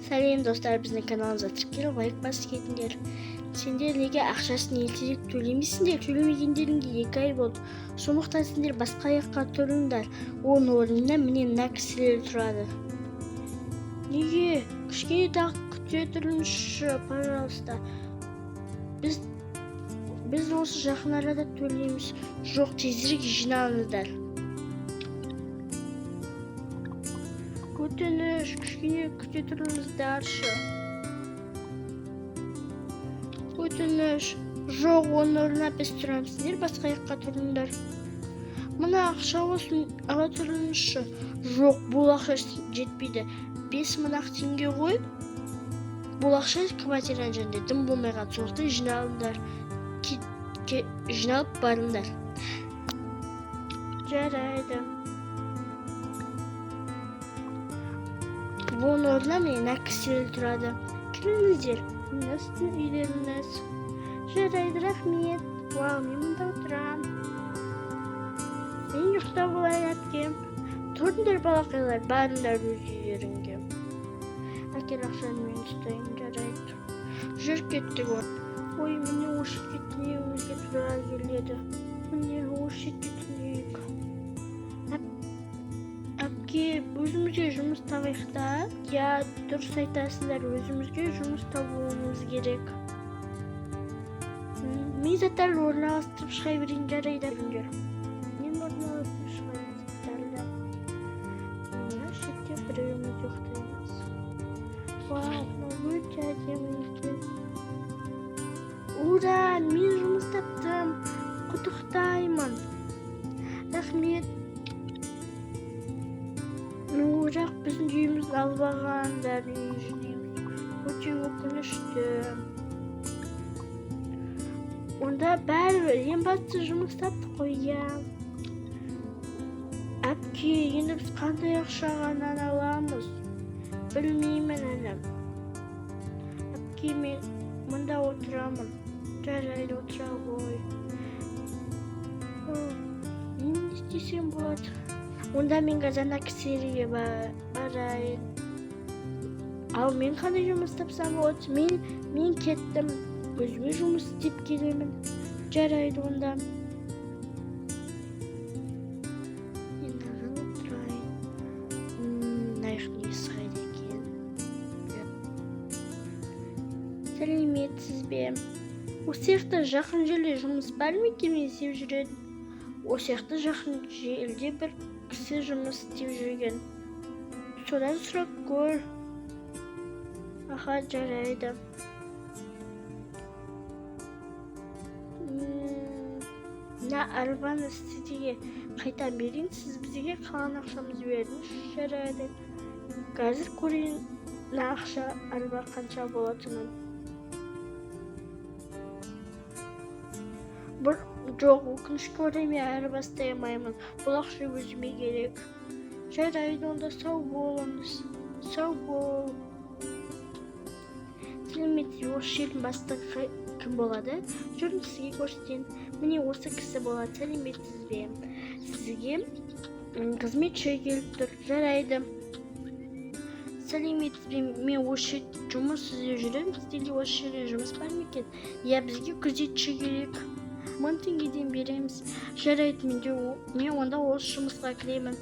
Сәлем достар, біздің каналымызға тіркеліп лайк басып кетіңдер. Сендер неге ақшасын ертерек төлемейсіңдер? Төлемегендеріңге 2 ай болды. Сондықтан сендер басқа жаққа тұрыңдар. Оның орнына міне мына кісілер тұрады. Неге? Кішкене тағы күте тұрыңызшы, пожалуйста. Біз осы жақын арада төлейміз. Жоқ, тезірек жиналыңыздар. Өтініш, кішкене күте тұрыңыздаршы. Өтініш, жоқ, оның орнына біз тұрамыз. Сендер басқа жаққа тұрыңдар. Мына ақша болсын, ала тұрыңызшы. Жоқ, бұл ақша жетпейді. 5000 ақ теңге ғой. Бұл ақша квартираның жанында дым болмай қалды. Сондықтан жиналыңдар. Жиналып барыңдар. Жарайды. Бұның орнына міне мына кісілер тұрады. Кіріңіздер. Мына сіздің үйлеріңіз. Жарайды, рахмет. Вау, мен мұнда отырамын. Мен ұйықтап алайын, әпкем. Тұрыңдар, балақайлар, барыңдар өз үйлеріңге. Әкел ақшаны мен ұстайын, жарайды. Жүр, кеттік. Ой, міне осы жерге түнеуімізге тура келеді. Міне осы жерге түнейік. Әпке, өзімізге жұмыс табайық та. Иә, дұрыс айтасыңдар, өзімізге жұмыс табуымыз керек. Мен заттарды орналастырып шыға берейін, жарайды. Мен орналастырып шығайын заттарды. Мына шетте біреуіміз ұйықтаймыз. Вау, мынау өте әдемі екен. Ура, мен жұмыс таптым. Құттықтаймын. Рахмет. Бірақ біздің үйімізді алып алғандар үй өте өкінішті. Онда бәрібір ең бастысы жұмыс таптық қой, иә. Әпке, енді біз қандай ақшаға нан аламыз? Білмеймін інім. Әпке, мен мұнда отырамын. Жарайды, отыра ғой. Мен не істесем болады? Онда мен қазір ана кісілерге барайын. Ал мен қандай жұмыс тапсам болады? Мен кеттім. Өзіме жұмыс істеп келемін. Жарайды онда. Мен мынаған отырайын. Мына жақтың несі қайда екен? Сәлеметсіз бе? Осы жақта жақын жерде жұмыс бар ма екен, мен іздеп жүр едім. Осы жақта жақын жерде бір кісі жұмыс істеп жүрген. Содан сұрап көр. Аха, жарайды. Мына арбаны сізге қайта берейін, сіз бізге қалған ақшамызды беріңіз. Жарайды. Қазір көрейін, мына ақша арба қанша болатынын. Бір жоқ, өкінішке орай мен айырбастай алмаймын. Бұл ақша өзіме керек. Жарайды, онда сау болыңыз. Сау бол. Сәлеметсіз бе? Осы жердің бастығы кім болады? Жүріңіз, сізге көрсетейін. Міне осы кісі болады. Сәлеметсіз бе? Сізге қызметші келіп тұр. Жарайды. Сәлеметсіз бе? Мен осы жерде жұмыс іздеп жүремін. Сізде осы жерде жұмыс бар ма екен? Иә, бізге күзетші керек. 1000 теңгеден береміз. Жарайды, мен онда осы жұмысқа кіремін.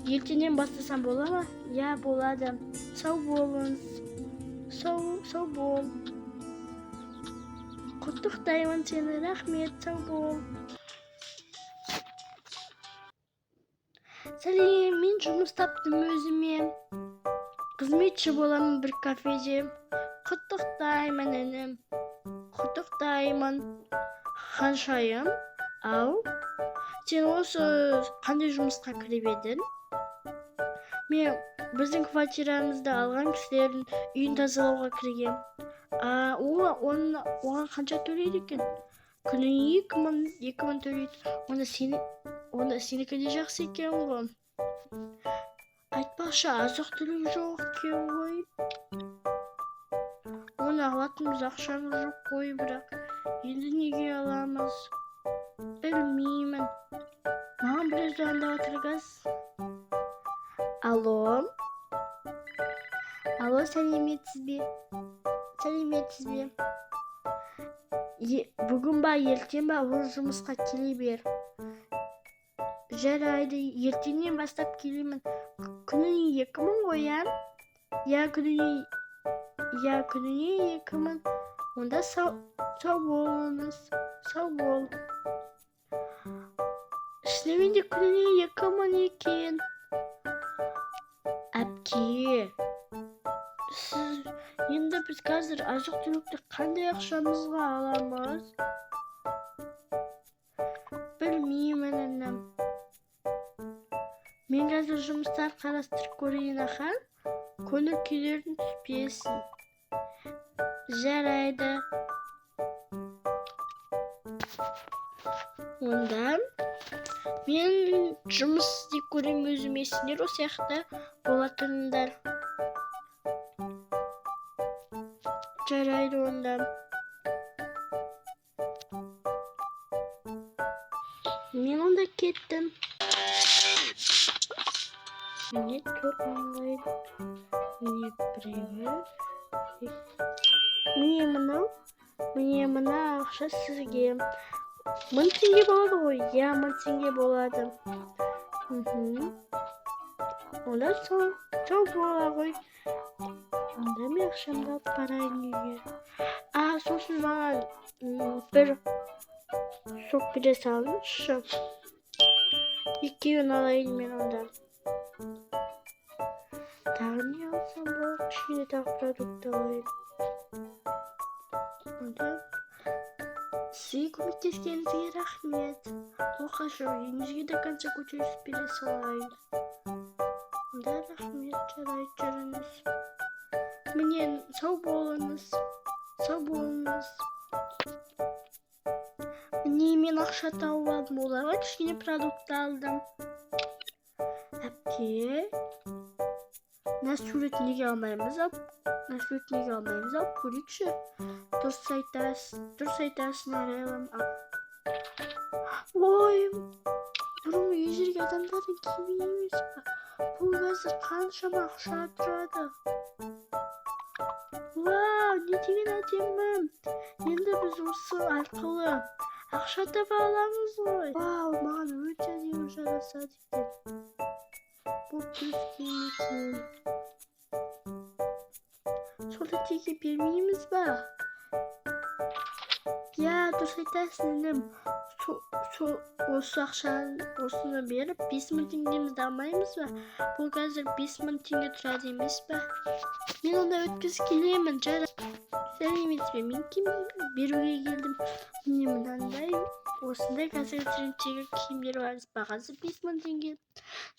Ертеңнен бастасам бола ма? Иә, болады. Сау болыңыз. Сау бол. Құттықтаймын сені, рахмет, сау бол. Сәлем, мен жұмыс таптым өзіме. Қызметші боламын бір кафеде. Құттықтаймын, інім. Құттықтаймын. Ханшайым, ау, сен осы қандай жұмысқа кіріп едің? Мен біздің квартирамызды алған кісілердің үйін тазалауға кіргем. Оған қанша төлейді екен? Күніне 2000 төлейді. Онда сенікі де жақсы екен ғой. Айтпақшы, азық-түлік жоқ екен ғой. Оны алатынбыз, ақшамыз жоқ қой, бірақ. Енді неге аламыз? Білмеймін. Маған біреу звондап жатыр қазір. Алло? Алло, сәлеметсіз бе? Сәлеметсіз бе? Бүгін ба, ертең ба, ол жұмысқа келе бер. Жарайды, ертеңнен бастап келемін. Күніне 2000 ғой, иә? Иә, күніне 2000. Онда сау болыңыз. Сау бол. Шынымен де күніне 2000 екен. Әпке, сіз енді біз қазір азық-түлікті қандай ақшамызға аламыз? Білмеймін, інім. Мен қазір жұмыстар қарастырып көрейін, аха. Көңіл күйлерің түспесін. Жарайды. Онда мен жұмыс істеп көремін өзіме, сендер осы жақта бола тұрыңдар. Жарайды онда. Мен онда кеттім. Міне 4 мыңдай. Міне біреуі. Міне мынау. Міне мына ақша сізге. 1000 теңге болады ғой? Иә, 1000 теңге болады. Онда сау бола ғой. Онда мен ақшамды алып барайын үйге. Сосын маған бір сок бере салыңызшы. Екеуін алайын мен онда. Тағы не алсам болады? Кішкене тағы продукт алайын. Онда сізге көмектескеніңізге рахмет. Оқасы жоқ, үйіңізге до конца көтеріп бере салайын. Онда рахмет, жарайды, жүріңіз. Міне, сау болыңыз. Сау болыңыз. Міне, мен ақша тауып алдым. Оларға кішкене продукт алдым. Әпке, мына сурет неге алмаймыз алып? Мына сурет неге алмаймыз алып көрейікші. Дұрыс айтасың, Арайлым. Ой, бұрынғы ежелгі адамдардың киімі емес па? Бұл қазір қаншама ақша тұрады. Вау, не деген әдемі. Енді біз осы арқылы ақша таба аламыз ғой. Вау, маған өте әдемі жарасады екен. Бұл дұрыс киім екен. Сонда теге бермейміз ба? Иә, дұрыс айтасың, інім. Осы ақшаны осыны беріп 5000 теңгемізді алмаймыз ба? Бұл қазір 5000 теңге тұрады емес па? Мен онда өткізіп келемін. Сәлеметсіз бе? Мен киім беруге келдім. Міне мынандай, осындай қазіргі трендтегі киімдер бар. Бағасы 5000 теңге.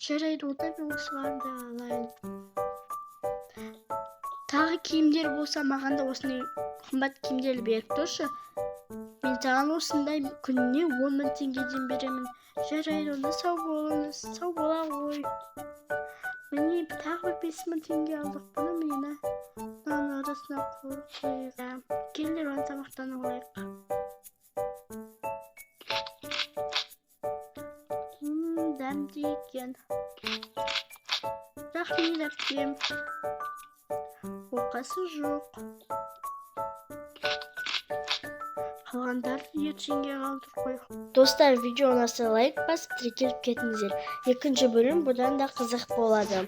Жарайды, онда мен осыларды алайын. Тағы киімдер болса, маған да осындай қымбат киімдерді беріп тұршы. Мен саған осындай күніне 10000 теңгеден беремін. Жарайды, онда сау болыңыз. Сау бола ғой. Міне тағы бір 5000 теңге алдық. Бұны міне мынаның арасына қойып қояйық. Келіңдер, оны тамақтанып алайық. Дәмді екен. Рахмет, әпкем. Оқасы жоқ. Қалғандарды ертеңге қалдырып қой. Достар, видео ұнаса лайк басып, тіркеліп кетіңіздер. Екінші бөлім бұдан да қызық болады.